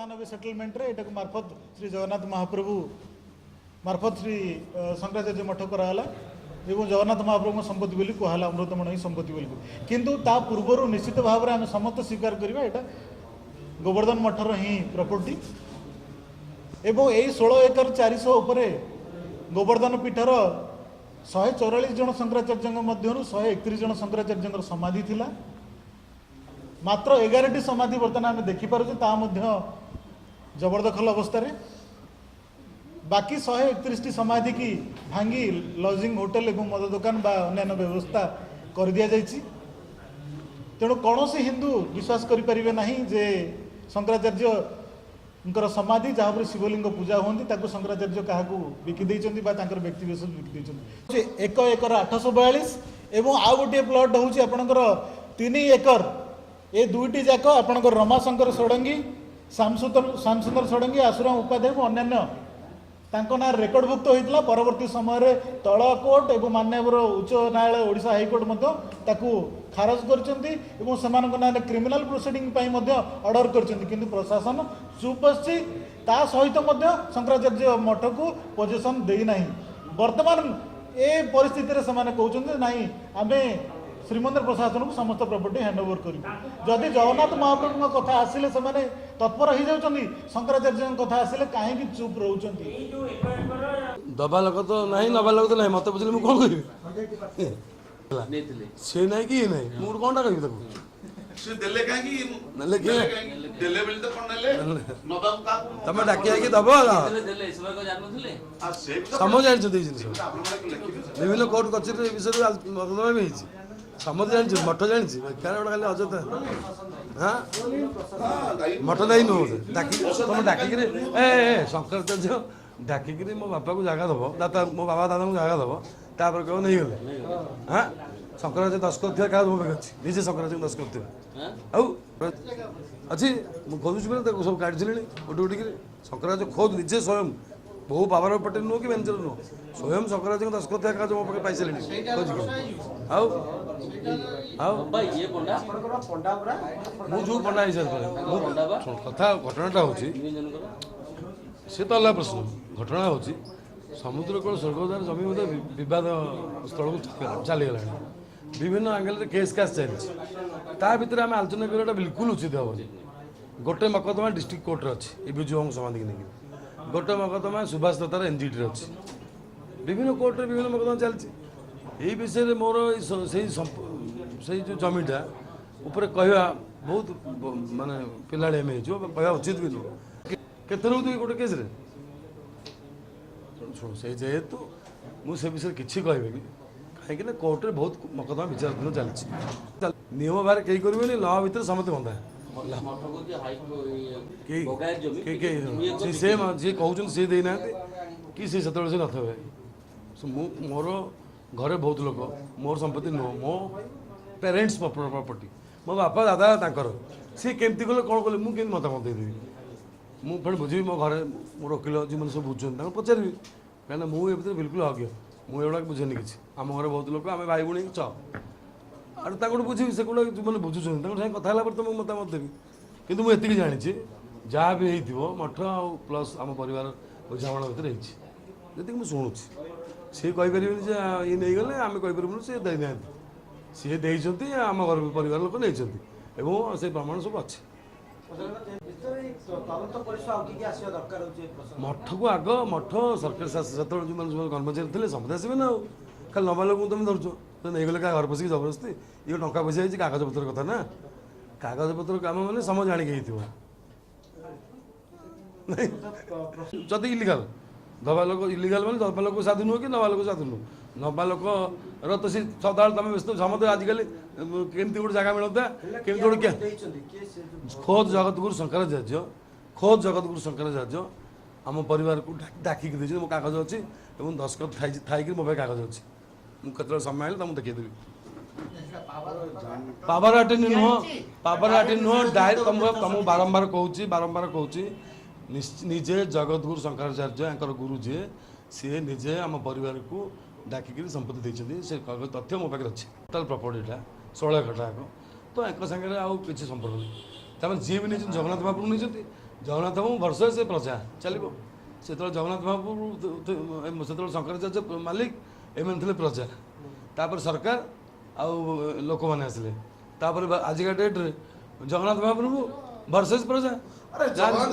97 ସେଟଲମେଣ୍ଟରେ ଏଟାକୁ ମାର୍ଫତ ଶ୍ରୀ ଜଗନ୍ନାଥ ମହାପ୍ରଭୁ ମାର୍ଫତ ଶ୍ରୀ ଶଙ୍କରାଚାର୍ଯ୍ୟ ମଠ କରାଗଲା ଏବଂ ଜଗନ୍ନାଥ ମହାପ୍ରଭୁଙ୍କ ସମ୍ପତ୍ତି ବୋଲି କୁହାହେଲା, ଅମୃତମଣୀ ସମ୍ପତ୍ତି ବୋଲି। କିନ୍ତୁ ତା ପୂର୍ବରୁ ନିଶ୍ଚିତ ଭାବରେ ଆମେ ସମସ୍ତେ ସ୍ୱୀକାର କରିବା, ଏଇଟା ଗୋବର୍ଦ୍ଧନ ମଠର ହିଁ ପ୍ରପର୍ଟି। ଏବଂ ଏଇ 16 ଏକର 400 ଉପରେ ଗୋବର୍ଦ୍ଧନ ପୀଠର 144 ଜଣ ଶଙ୍କରାଚାର୍ଯ୍ୟଙ୍କ ମଧ୍ୟରୁ 131 ଜଣ ଶଙ୍କରାଚାର୍ଯ୍ୟଙ୍କର ସମାଧି ଥିଲା। ମାତ୍ର 11ଟି ସମାଧି ବର୍ତ୍ତମାନ ଆମେ ଦେଖିପାରୁଛୁ, ତାହା ମଧ୍ୟ ଜବରଦଖଲ ଅବସ୍ଥାରେ। ବାକି 131ଟି ସମାଧିକି ଭାଙ୍ଗି ଲଜିଂ ହୋଟେଲ ଏବଂ ମଦ ଦୋକାନ ବା ଅନ୍ୟାନ୍ୟ ବ୍ୟବସ୍ଥା କରିଦିଆଯାଇଛି। ତେଣୁ କୌଣସି ହିନ୍ଦୁ ବିଶ୍ୱାସ କରିପାରିବେ ନାହିଁ ଯେ ଶଙ୍କରାଚାର୍ଯ୍ୟଙ୍କର ସମାଧି, ଯାହା ଉପରେ ଶିବଲିଙ୍ଗ ପୂଜା ହୁଅନ୍ତି, ତାକୁ ଶଙ୍କରାଚାର୍ଯ୍ୟ କାହାକୁ ବିକି ଦେଇଛନ୍ତି ବା ତାଙ୍କର ବ୍ୟକ୍ତି ବିଶେଷ ବିକି ଦେଇଛନ୍ତି। 1 ଏକର 842 ଏବଂ ଆଉ ଗୋଟିଏ ପ୍ଲଟ୍ ହେଉଛି ଆପଣଙ୍କର 3 ଏକର। ଏ ଦୁଇଟି ଯାକ ଆପଣଙ୍କର ରମାଶଙ୍କର ଷଡ଼ଙ୍ଗୀ, ଶ୍ୟାମସୁନ୍ଦର ଷଡ଼ଙ୍ଗୀ, ଆସୁରାମ ଉପାଧ୍ୟାୟ ଏବଂ ଅନ୍ୟାନ୍ୟ ତାଙ୍କ ନାଁରେ ରେକର୍ଡଭୁକ୍ତ ହୋଇଥିଲା। ପରବର୍ତ୍ତୀ ସମୟରେ ତଳ କୋର୍ଟ ଏବଂ ମାନ୍ୟବର ଉଚ୍ଚ ନ୍ୟାୟାଳୟ, ଓଡ଼ିଶା ହାଇକୋର୍ଟ ମଧ୍ୟ ତାକୁ ଖାରଜ କରିଛନ୍ତି ଏବଂ ସେମାନଙ୍କ ନାଁରେ କ୍ରିମିନାଲ ପ୍ରୋସିଡ଼ିଂ ପାଇଁ ମଧ୍ୟ ଅର୍ଡର କରିଛନ୍ତି। କିନ୍ତୁ ପ୍ରଶାସନ ଚୁପ୍ ବସିଛି। ତା ସହିତ ମଧ୍ୟ ଶଙ୍କରାଚାର୍ଯ୍ୟ ମଠକୁ ପଜେସନ୍ ଦେଇନାହିଁ। ବର୍ତ୍ତମାନ ଏ ପରିସ୍ଥିତିରେ ସେମାନେ କହୁଛନ୍ତି, ନାହିଁ, ଆମେ ଶ୍ରୀମନ୍ଦିର ପ୍ରଶାସନକୁ ସମସ୍ତ ପ୍ରପର୍ଟି ହ୍ୟାଣ୍ଡ ଓଭର କରିବୁ। ଯଦି ଜଗନ୍ନାଥ ମହାପ୍ରଭୁଙ୍କ କଥା ଆସିଲେ ସେମାନେ ତତ୍ପର ହେଇଯାଉଛନ୍ତି, ଶଙ୍କରାଚାର୍ଯ୍ୟଙ୍କ କଥା ଆସିଲେ କାହିଁକି ଚୁପ୍ ରହୁଛନ୍ତି? ଦବା ଲୋକ ତ ନାହିଁ, ନବା ଲୋକ ତ ନାହିଁ। ମତେ ବୁଝିଲେ ମୁଁ କ'ଣ କହିବି? ହେଲା। ନେଇଥିଲେ। ସେ ନାହିଁ କି ଇଏ ନାହିଁ, ମୁଁ ଗୋଟେ କ'ଣଟା କହିବି ତାକୁ? ସେ ଦେଲେ କାହିଁକି? ନେଲେ କିଏ? ଦେଲେ କାହିଁକି? ଦେଲେ ବୋଲି ତ କଣ ନେଲେ ନବାକୁ କାହାକୁ? ତମେ ଡାକି ଆକି ଦବ। ଯେତେବେଳେ ଦେଲେ, ସେମାନେ କଣ ଜାଣିନଥିଲେ? ଆଉ ସେ ବି ତ ସମସ୍ତେ ଜାଣିଛନ୍ତି ଏଇ ଜିନିଷ। ଆପଣମାନେ ଲେଖିବେ। ବିଭିନ୍ନ କୋର୍ଟ କଚେରୀରେ ଏ ବିଷୟରେ ମକଦ୍ଦମା ବି ହେଇଛି। ସମସ୍ତେ ଜାଣିଛନ୍ତି, ମଠ ଜାଣିଛି। ବେକାର ଗୋଟେ ଖାଲି ଅଯଥା। ହଁ, ମଠ ଦାୟୀ ନୁହଁ ବୋଧେ। ଡାକି ତମେ ଡାକିକିରି ଏ ଏ, ଶଙ୍କରାଚାର୍ଯ୍ୟ ଡାକିକିରି ମୋ ବାପାକୁ ଜାଗା ଦବ, ଦାଦା, ମୋ ବାବା ଦାଦାଙ୍କୁ ଜାଗା ଦବ, ତାପରେ କହିବ ନେଇଗଲେ। ହଁ, ଶଙ୍କରାଚାର୍ଯ୍ୟ ଦସ୍ତଖତ ଥିବା କାଗଜ ମୋ ପାଖରେ ଅଛି। ନିଜେ ଶଙ୍କରାଚାର୍ଯ୍ୟଙ୍କ ଦସ୍ତଖତ ଥିବା ଆଉ ଅଛି। ମୁଁ ଖୋଜୁଛି ପରା ତାକୁ, ସବୁ କାଢ଼ିছিଲିଣି ଗୋଟେ ଗୋଟିକିରି। ଶଙ୍କରାଚାର୍ଯ୍ୟ ଖୋଦ ନିଜେ ସ୍ୱୟଂ, ବହୁ ପାୱାର ପଟେଲ ନୁହଁ କି ମ୍ୟାନେଜର ନୁହଁ, ସ୍ୱୟଂ ଶଙ୍କରାଚାର୍ଯ୍ୟଙ୍କ ଦସ୍ତଖତ ଥିବା କାଗଜ ମୋ ପାଖରେ ପାଇସାରିଲିଣି ଖୋଜିକି। ଆଉ ଆଉ ବାବା, ଇଏ ପଣ୍ଡା। ମୁଁ ଯୋଉ ପଣ୍ଡା ହିସାବରେ ମୁଁ ପଣ୍ଡା ବା? ଶୁଣ, କଥା ଘଟଣାଟା ହେଉଛି ନିରଞ୍ଜନଙ୍କର। ସେ ତ ଅଲଗା ପ୍ରଶ୍ନ। ଘଟଣା ହେଉଛି, ସମୁଦ୍ର କୂଳ ସ୍ୱର୍ଗଦ୍ୱାର ଜମି ମଧ୍ୟ ବିବାଦ ସ୍ଥଳକୁ ଚାଲିଗଲାଣି। ବିଭିନ୍ନ ଆଙ୍ଗେଲରେ କେସ୍ କାସ୍ ଚାଲିଛି। ତା ଭିତରେ ଆମେ ଆଲୋଚନା କରିବାଟା ବିଲକୁଲ ଉଚିତ ହେବନି। ଗୋଟେ ମକଦ୍ଦମା ଡିଷ୍ଟ୍ରିକ୍ଟ କୋର୍ଟରେ ଅଛି ଏ ବିଜୁବାବୁଙ୍କ ସମାଧିକି ନେଇକି, ଗୋଟେ ମକଦ୍ଦମା ସୁଭାଷ ଦତ୍ତାର ଏନ୍ଜିଟିରେ ଅଛି। ବିଭିନ୍ନ କୋର୍ଟରେ ବିଭିନ୍ନ ମକଦ୍ଦମା ଚାଲିଛି। ଏଇ ବିଷୟରେ ମୋର ଏଇ ସେଇ ଯେଉଁ ଜମିଟା ଉପରେ କହିବା ବହୁତ ମାନେ ପିଲାଳିଆମି ହେଇଯିବ ବା କହିବା ଉଚିତ ବି ନୁହଁ। କେତେ ରହୁଛି ଗୋଟେ କେସ୍ରେ? ଶୁଣ, ସେ ଯେହେତୁ ମୁଁ ସେ ବିଷୟରେ କିଛି କହିବିନି, କାହିଁକି ନା କୋର୍ଟରେ ବହୁତ ମକଦ୍ଦମା ବିଚାରାଧୀନ ଚାଲିଛି। ନିୟମ ବାହାରେ କେହି କରିବେନି। ଲ ଭିତରେ ସମସ୍ତେ ବନ୍ଧା। ମଠକୁ ଯେ କେହି ବଗାୟତ ଜମି କେହି କେହି 2 ଏକର ସେ ସେ ଯିଏ କହୁଛନ୍ତି ସିଏ ଦେଇନାହାନ୍ତି କି ସେ ସେତେବେଳେ ସେ ନଥିବେ। So ମୁଁ ମୋର ଘରେ ବହୁତ ଲୋକ, ମୋର ସମ୍ପତ୍ତି ନୁହଁ, ମୋ ପ୍ୟାରେଣ୍ଟସ୍ ପ୍ରପର୍ଟି, ମୋ ବାପା ଦାଦା ତାଙ୍କର। ସିଏ କେମିତି କଲେ, କ'ଣ କଲେ, ମୁଁ କେମିତି ମତାମତ ଦେଇଦେବି? ମୁଁ ପୁଣି ବୁଝିବି। ମୋ ଘରେ ମୋର ଓକିଲ ଯେଉଁମାନେ ସବୁ ବୁଝୁଛନ୍ତି, ତାଙ୍କୁ ପଚାରିବି, କାହିଁକିନା ମୁଁ ଏ ଭିତରେ ବିଲକୁଲ ଅଜ୍ଞ। ମୁଁ ଏଗୁଡ଼ାକ ବୁଝେନି କିଛି। ଆମ ଘରେ ବହୁତ ଲୋକ, ଆମେ ଭାଇ ଭଉଣୀ ଛଅ। ଆଉ ତାଙ୍କଠୁ ବୁଝିବି। ସେଗୁଡ଼ା ଯେଉଁମାନେ ବୁଝୁଛନ୍ତି, ତାଙ୍କ ସାଙ୍ଗେ କଥା ହେଲା ପରେ ତ ମୁଁ ମତାମତ ଦେବି। କିନ୍ତୁ ମୁଁ ଏତିକି ଜାଣିଛି, ଯାହା ବି ହେଇଥିବ ମଠ ଆଉ ପ୍ଲସ୍ ଆମ ପରିବାର ବୁଝାମଣା ଭିତରେ ହେଇଛି, ଯେତିକି ମୁଁ ଶୁଣୁଛି। ସିଏ କହିପାରିବେନି ଯେ ଇଏ ନେଇଗଲେ। ଆମେ କହିପାରିବୁନି ସିଏ ଦେଇନାହାନ୍ତି। ସିଏ ଦେଇଛନ୍ତି, ଆମ ଘର ପରିବାର ଲୋକ ନେଇଛନ୍ତି ଏବଂ ସେ ପ୍ରମାଣ ସବୁ ଅଛି। ତଦନ୍ତ ପରିସର ଆଉ କିଏ କିଏ ଆସିବା ଦରକାର ହେଉଛି ଏ ପ୍ରସଙ୍ଗ? ମଠକୁ ଆଗ ମଠ ସରକାରୀ ସେତେବେଳେ ଯେଉଁମାନେ ସବୁ କର୍ମଚାରୀ ଥିଲେ, ସମସ୍ତେ ଆସିବେ ନା। ଆଉ ଖାଲି ନବା ଲୋକଙ୍କୁ ତମେ ଧରୁଛ ତ ନେଇଗଲେ କାହା ଘରେ ପଶିକି ଜବରଦସ୍ତି। ଇଏ ଟଙ୍କା ପଇସା ହେଇଛି, କାଗଜପତ୍ର କଥା ନା। କାଗଜପତ୍ର କାମ ମାନେ ସମସ୍ତେ ଜାଣିକି ହେଇଥିବ ନାଇଁ? ଯଦି ଇଲିଗାଲ ଦବା ଲୋକ, ଇଲିଗାଲ ମାନେ ଦବା ଲୋକ ସାଧୁ ନୁହଁ କି ନବା ଲୋକ ସାଧୁ ନୁହଁ। ନବା ଲୋକର ତ ସେ ସଦାବେଳେ ତମେ ବ୍ୟସ୍ତ ସମସ୍ତେ। ଆଜିକାଲି କେମିତି ଗୋଟେ ଜାଗା ମିଳନ୍ତା, କେମିତି ଗୋଟେ ଦେଇଛନ୍ତି କିଏ ସେ ଯୋଉ ଖୋଦ୍ ଜଗତଗୁରୁ ଶଙ୍କରାଚାର୍ଯ୍ୟ, ଖୋଦ୍ ଜଗତଗୁରୁ ଶଙ୍କରାଚାର୍ଯ୍ୟ ଆମ ପରିବାରକୁ ଡାକିକି ଦେଇଛନ୍ତି। ମୋ କାଗଜ ଅଛି ଏବଂ ଦସ୍ତଖତ ଥାଇକିରି ମୋ ପାଖରେ କାଗଜ ଅଛି। ମୁଁ କେତେବେଳେ ସମୟ ହେଲେ ତମକୁ ଦେଖେଇଦେବି। ପାୱାର ଆଟର୍ନି ନୁହଁ, ପାୱାର ଆଟର୍ନି ନୁହଁ। ଡାଇରେକ୍ଟ ତମକୁ ବାରମ୍ବାର କହୁଛି, ବାରମ୍ବାର କହୁଛି, ନିଜେ ଜଗତଗୁରୁ ଶଙ୍କରାଚାର୍ଯ୍ୟ, ୟାଙ୍କର ଗୁରୁ ଯିଏ, ସିଏ ନିଜେ ଆମ ପରିବାରକୁ ଡାକିକିରି ସମ୍ପତ୍ତି ଦେଇଛନ୍ତି। ସେ କାଗଜ ତଥ୍ୟ ମୋ ପାଖରେ ଅଛି। ଟୋଟାଲ ପ୍ରପର୍ଟିଟା 16 ଏକରଟା ଯାକ ତ ୟାଙ୍କ ସାଙ୍ଗରେ ଆଉ କିଛି ସମ୍ପର୍କ ନାହିଁ। ତାମାନେ ଯିଏ ବି ନେଇଛନ୍ତି, ଜଗନ୍ନାଥ ମହାପ୍ରଭୁ ନେଇଛନ୍ତି। ଜଗନ୍ନାଥ ବାବୁ ଭର୍ସେସ୍ ସେ ପ୍ରଜା ଚାଲିବ। ସେତେବେଳେ ଜଗନ୍ନାଥ ବାବୁ, ସେତେବେଳେ ଶଙ୍କରାଚାର୍ଯ୍ୟ ମାଲିକ, ଏମାନେ ଥିଲେ ପ୍ରଜା। ତାପରେ ସରକାର ଆଉ ଲୋକମାନେ ଆସିଲେ। ତାପରେ ଆଜିକା ଡେଟ୍ରେ ଜଗନ୍ନାଥ ମହାପ୍ରଭୁ ଭର୍ସେସ୍ ପ୍ରଜା। ଆରେ ଜଗନ୍ନାଥ